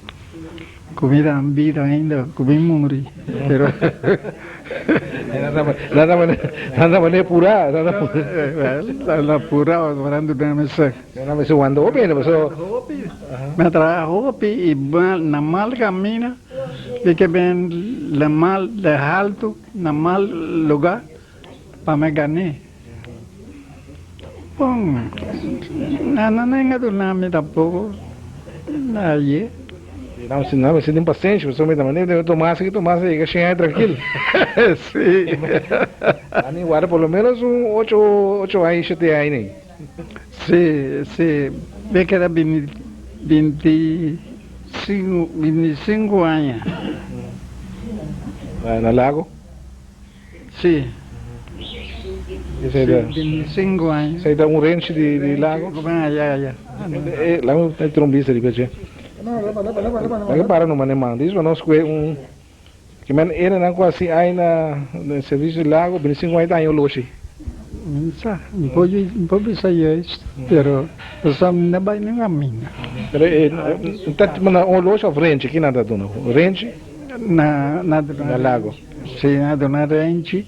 cu mi ta bida ainda cu mi muri, pero. Nan ta manera pura. Nan ta pura nan duna mi sek. Nan mester wanta hopi ainda pasobra. Mi a traha hopi y na mal camina. Di ke ben la mal de haltu na mal lugá pa mi gané. Bon, nan no nenga duna mi tampoko aye. Nan mester tin pasenshi pasobra mi ta manera di Tomas aki Tomas a yega shen aña trankil. Sí. Nan a warda por lo menos un ocho ocho aña shete aña ei. Sí, sí, mi keda bini binti 25 aña. Na Lago? Sí. Esei ta. 25 aña. Esei ta un renchi di Lago? Ya, ya. Laga mi tira un bista riba dje. Laga para numa n'e man. Dios pa nos kue un. Ke men erenan ku hasi ai na servicio di Lago, 25 aña ta haña oloshi. Mi sa, mi por mi por bisa juist, pero pasobra mi no bai ningun caminda. Pero e ta manda un oloshi of renchi? Ki nan ta duna? Renchi? Na na duna. Na Lago. Si, na duna renchi.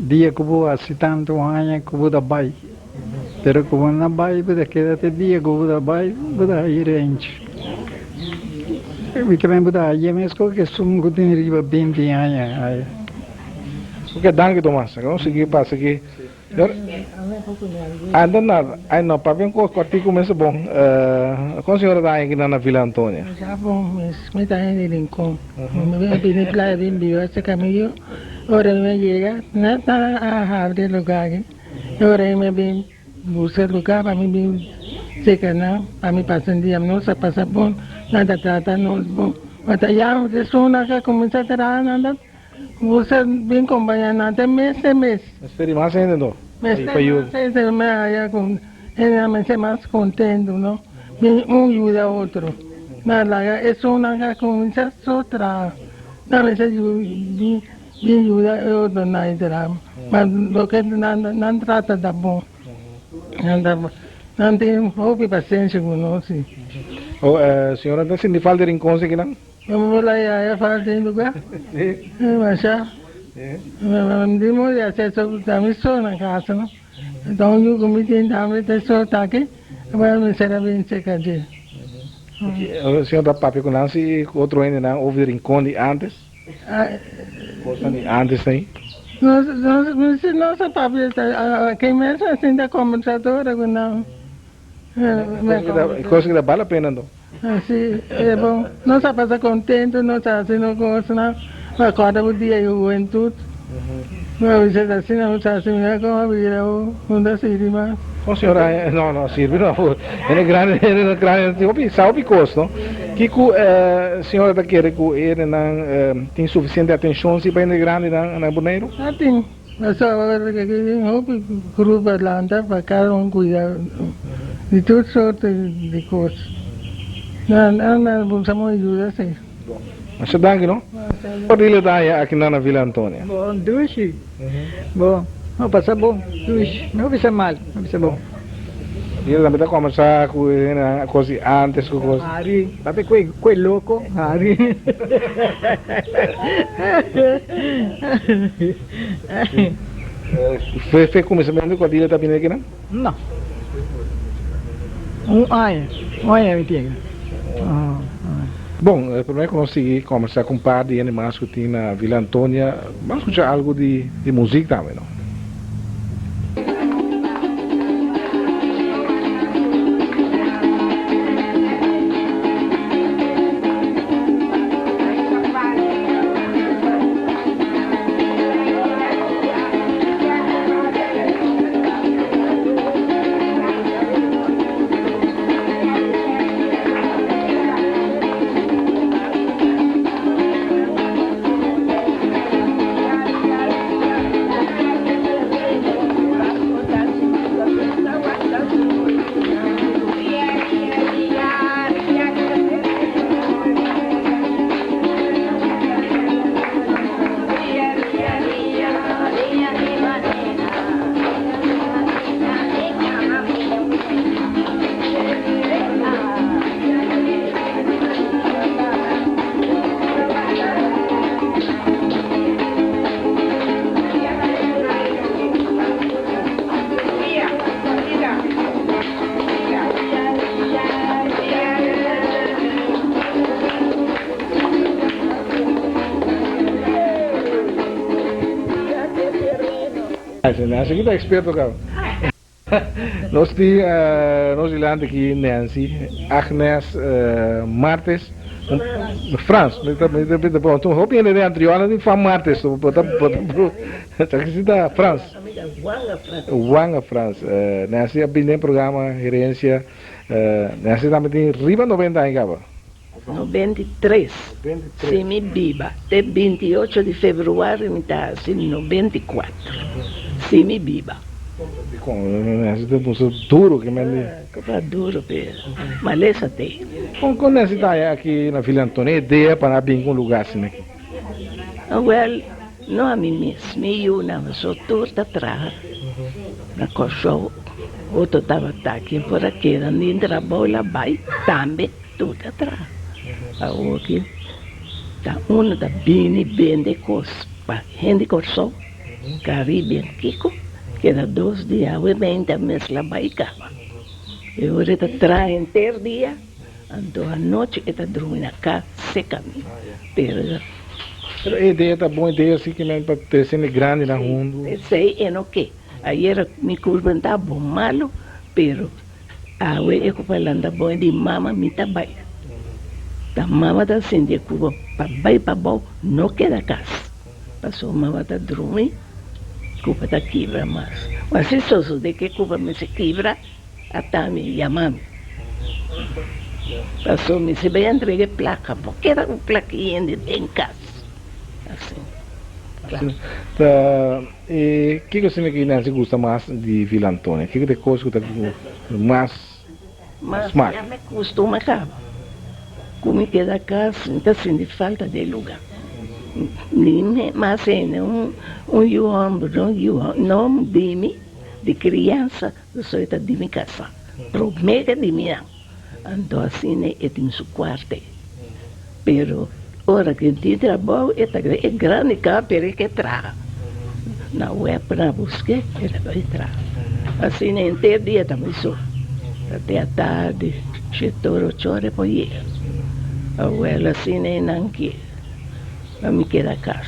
Dia ku bo hasi tantu aña ku bo ta bai. Pero ku bo no bai bo ta keda te dia ku bo ta bai bo ta haña renchi. Mi ta bo ta haña meskos ku esun ku tin riba binti aña aya. Ok, danki Tomas. Nos sigui pasa aki. Anda na, ay no, papia un kos kòrtiku mes ta bon. Kon señora ta haña kinan na Villa Antonia? Masha bon mes, mi ta haña di Rincon. Mi a bini playa bin biba serka mi yu. Ora mi a yega, nan ta a habri e lugá aki. E ora mi a bin buska lugá pa mi bin serka nan, pa mi pasa un dia. Nos a pasa bon, nan ta trata nos bon. Ma ta ya esun a kuminsá traha nan ta Boso bin kompañá nan te mes te mes. Mester di mas hende no? Mester mas hende mi haya ku hendenan mester mas kontentu no. Bin un yuda otro. Na laga esunnan ka kuminsá so traha. Nan mester bin yuda e otronan ei traha. Ma loke nan trata ta bon. Nan tin hopi pasenshi ku nos si. Oh, señora ta sinti falta di rincon si kinan? Mi por la yaya falta di lugar. Masha. Mi di muri aceso ta mi so na casa no. Enton yu ku mi tin tambe ta so ta aki. Bueno mi sera bin cheka dje. Señor ta papia ku nan si ku otro hendenan of di rincon di antes? Cosnan di antes ei? Nos nos a papia ken mes a sinta combersa tur ora ku nan. Cos ku ta bal la pena anto. Si, e bon. Nos a pasa contento, nos a haci nos cosnan, pa corda bo dia di hubentud. Mi a bisa ta asina nos a haci, mira como a bira awo, no ta sirbi mas. No señora, no, no sirbi no. Hende grandi, hende grandi hopi sa hopi cos, no? Kico señora ta kere cu hendenan tin suficiente atencion si pa hende grandinan na Boneiru? No tin. Pasobra awor aki tin hopi grupo a lanta pa kada un cuida di tur sorto di cos. Nan nan busca mooi yuda si. Bon. Masha danki no. Odile ta haña aki nan na Villa Antonia. Bon dushi. Bon. No pasa bon. Dushi. No bisa mal. No bisa bon. Odile tambe ta combersa cu e hendenan cos di antes cu cos. Hari. Papia cu e loco. Hari. Fe kuminsamentu ku Adila ta bini akinan? No. Un aña. Un aña mi tin. Bon, promé ku nos sigui kòmbersá ku un par di hende mas ku tin na Villa Antonia, ban skucha algu di muzik tambe, no? Nancy ki ta experto caba. Nos tin nos dilanti aki Nancy Agnes Martes Frans mi ta mi ta pronto hopi hende den anterior nan tin fan Martes bo ta bo ta ki ta Frans Wanga Frans Nancy a bini den programa Herencia Nancy tambe tin riba 90 aña caba. 93, si mi biba te 28 di februari mi ta hasi 94, si mi biba. Dikon Nancy ta puso duro ki men di. Ku ta duro pero malesa te. Kon kon Nancy ta haña aki na Villa Antonia e idea pa nan bin ku un lugar asina aki? Wel, no ami mes, mi yunan so tur ta traha na Kòrsou, otro tabata aki por a keda ni trabou la bai tambe. Tur ta traha. Awoki ta unu ta bini bende kos pa hende Kòrsou. Caribbean kiko keda dos dia awe meinta mes la bai kaba. E ora e ta traha henter dia anto anochi e ta drumi na kas seka mi pero. Pero e idea ta bon idea si ke men pa trese hende grandinan huntu. Esei e no ke. Ayera mi kurpa no ta bon malu pero awe e ku pa lanta bon e di mama mi ta bai. Ta mama ta sinti e kurpa pa bai pabou no keda kas. Pasobra mama ta drumi kurpa ta kibra mas. Ma si sosode ke kurpa mester kibra ata mi yama mi. Pasobra mi si bai entrega e plaka bo keda ku plaka hende den kas. Asina. Ta e kiko asina ki Nancy gusta mas di Villa Antonia? Kiko ta e kos ku ta mas Mas smak? ya mi kustuma kaba ku mi keda kas mi ta sinti falta di e luga. Ni mi mas hende un un yu hòmber no yu no di mi di kriansa pasobra e ta di mi kasa promé ke di mi nan. Anto asina e tin su kuarte. Pero ora ku e tin trabou e ta e grandi kaba pero e ke traha. Na web nan a busk'é e ta bai traha. Asina henter dia ta bai so. Ta te atardi shete ora ocho ora e por yega. Awel asina e nan ke pa mi keda kas.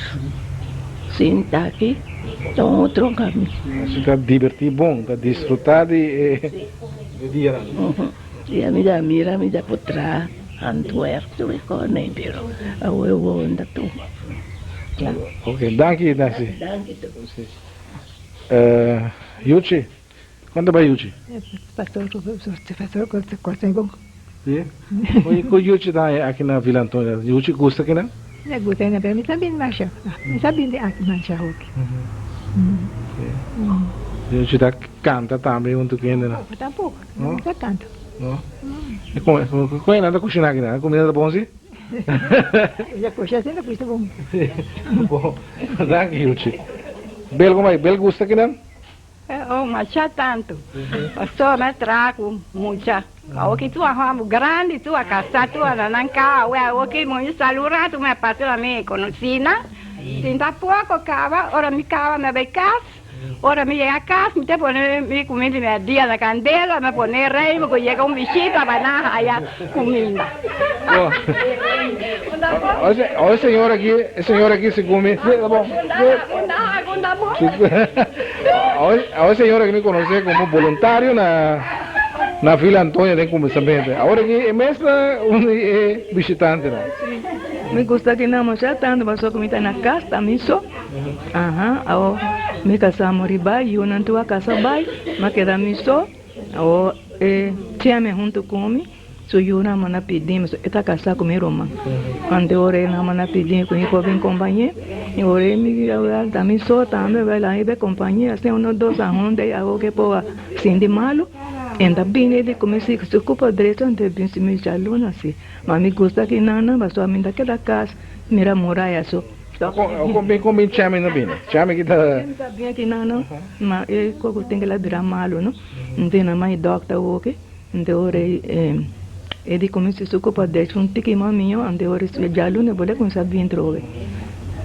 Sinta aki ta un otro kaminda. Asina ta dibertí bon, ta disfrutá di e. Di dianan. I ami ta mira mi ta por traha handwerk tur e kosnan pero awe wou ta tuma. Ok, danki Nancy. Danki tur. Yuchi, kon ta bai Yuchi? Pastor kos bon. Si? Ku Yuchi ta haña aki na Villa Antonia? Yuchi gusta kinan? Mi gusta kinan pero mi sa bini masha. Mi sa bini aki masha hopi. Yuchi ta kanta tambe huntu ku hendenan? Tampoco, tampoco. No mi sa kanta. No? E kon kon hendenan ta kushiná kinan? E kumida ta bon si? Ya kusha asina kushta bon. Bon, danki Yuchi. Bel kon bai? Bel gusta kinan? Oh, masha tantu. Pasobra mi a traha ku mucha. Awoki tur a hòmber grandi, tur a kasá, tur a na nan ka. Awe awoki mi sali un ratu, mi a pasa na mi konosí nan. Sinta poko kaba, ora mi kaba mi a bai kas. Ora mi yega kas, mi ta pone mi kuminda di mèrdia na kandela, mi a pone reimu ku yega un bishita pa nan haya kuminda. Oh, e señor aki, e señor aki segun mi, sí, ta bon. Oh, e señor aki mi conoce como voluntario na na Villa Antonia den cuminsamentu. Awor aki e mes ta un di e bishitantenan. Mi gusta ki nan masha tantu pasobra ku mi ta na kas ta mi so. Aha, awor mi kasá muri bai, yunan tur a kasa bai, mi a keda mi so. Awor e cheme huntu ku mi. Su yunan manda pidi mi, e ta kasá ku mi ruman. Anto ora e nan manda pidi mi ku mi por bin kompañ'é, i ora e mi ta mi so tambe bai laga mi bai kompañ'é, asina uno dos a hunta i awor ke por a sinti malu, e ta bini di ku mi si su kupa drecho anto e bin si mi djaluna si. Ma mi gusta ki nan pasobra mi ta keda kas mira muraya so. Kon bin kon bin chami no bini? Chami ki ta. Chami ta bin aki nan ma e koko tin kila bira malu no, anto nan mai dòkter awoki. Anto ora e di kuminsá su kupa derecho un tiki mas mihó, anto ora e djaluna e bolbe kuminsá bin trobe.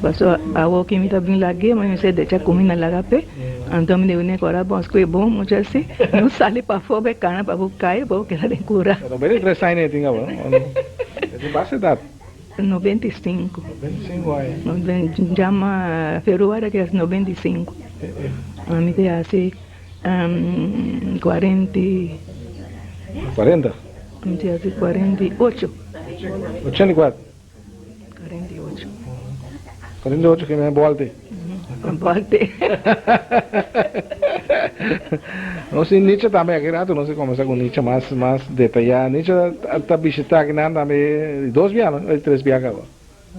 Pasobra awor ki mi ta bin lag'é, mi mester decha kuminda laga p'e, anto mi di wini ku ora bon skwe bon mucha así, no sali pafó p'e kana pa bo kai pa bo keda den kura. 93 aña e tin awor, e tin basta edat. 95. 95 aña. Jama febrüari ke 95. Mi ta hasi. 40 i. 40? Mi ta hasi 48. 84? 48. 48 ke men bolte? Bolte. Nos tin Nietzsche tambe aki rato nos a kombersa ku Nietzsche mas mas detayá. Nietzsche ta bishita akinan tambe dos bia no? Tres bia kaba.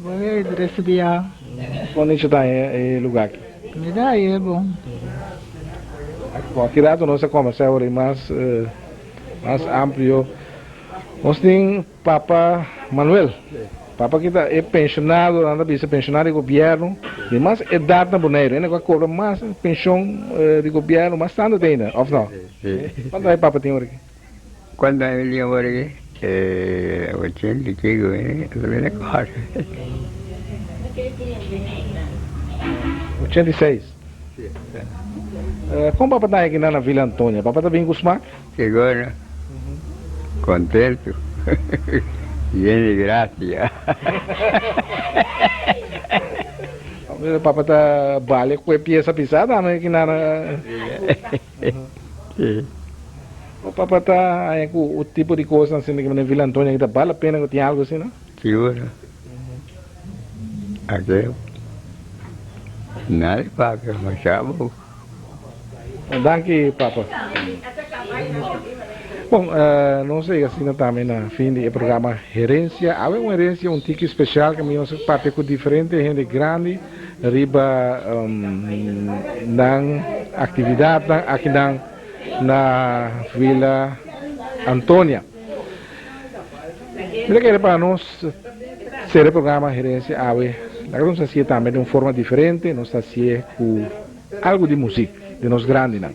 Bo e tres bia. Kon Nietzsche ta haña e lugá aki? Mi ta haña e bon. Bon, aki rato nos a kombersá awor i mas mas amplio. Nos tin Papa Manuel. Papa aki ta e penshonado, nan ta bisa penshonado di gobièrnu di mas edat na Boneiru. Hende ku a kobra mas penshon di gobièrnu mas tantu te ainda, òf no? Kuantu aña Papa tin awor aki? Cuando a mi por aquí? 80 y pico, eh? 86. Kon papa ta haña kinan na Villa Antonia? Papa ta bin ku smak? Sigur, kontentu, yen di grasia. Papa ta bale ku e piesa pisá tambe kinan na. Sí. O papa ta haña ku o tipo di kosnan asina ki na Villa Antonia ki ta bal la pena ku tin algu asina? Sigur. Ake nada di papia masha bo. Danki papa. Bon, nos a yega asina tambe na fin di e programa Herencia. Awe un herencia un tiki special ku mi nos a papia ku diferente hende grandi riba nan actividadnan akinan na Villa Antonia. Mi ta kere pa nos sera e programa Herencia awe, laga nos hacié tambe den un forma diferente, nos ta hacié cu algo di muziek di nos grandinan.